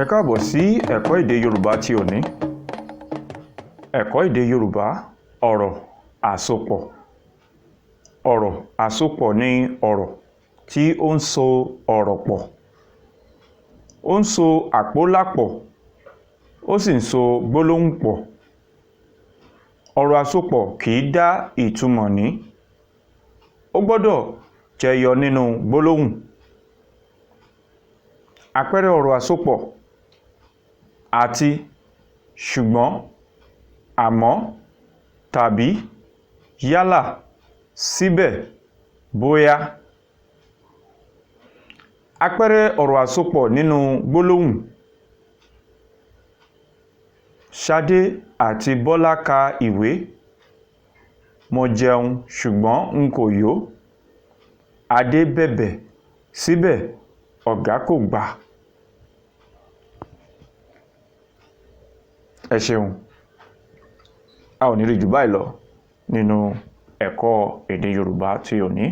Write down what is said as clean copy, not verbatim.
Ẹ káàbọ̀ sí ẹ̀kọ́ èdè Yorùbá ti òní. Ẹ̀kọ́ èdè Yorùbá, ọ̀rọ̀ àsopọ̀. Ọ̀rọ̀ àsopọ̀ ni ọ̀rọ̀ tí ó ń so ọ̀rọ̀ pọ̀. Ó ń so àpólà pọ̀, ó sì ń so gbólóhùn pọ̀. Ọ̀rọ̀ àsopọ̀ kì í dá ìtumọ̀ ní. Ó gbọ́dọ̀ jẹyọ nínú gbólóhùn. Àpẹẹrẹ ọ̀rọ̀ àsopọ̀: àti, ṣùgbọ́n, àmọ́, tàbí, yálà, síbẹ̀, bóyá. Àpẹẹrẹ ọ̀rọ̀ àsopọ̀ nínú gbólóhùn: Ṣadé àti Bọ́lá ka ìwé. Mo jẹun ṣùgbọ́n n kò yó. Adé bẹ̀bẹ̀, síbẹ̀ ọ̀gá kò gbà. Ẹ ṣeun. A ò ní rí jù báyìí lọ nínú ẹ̀kọ́ èdè Yorùbá ti òní.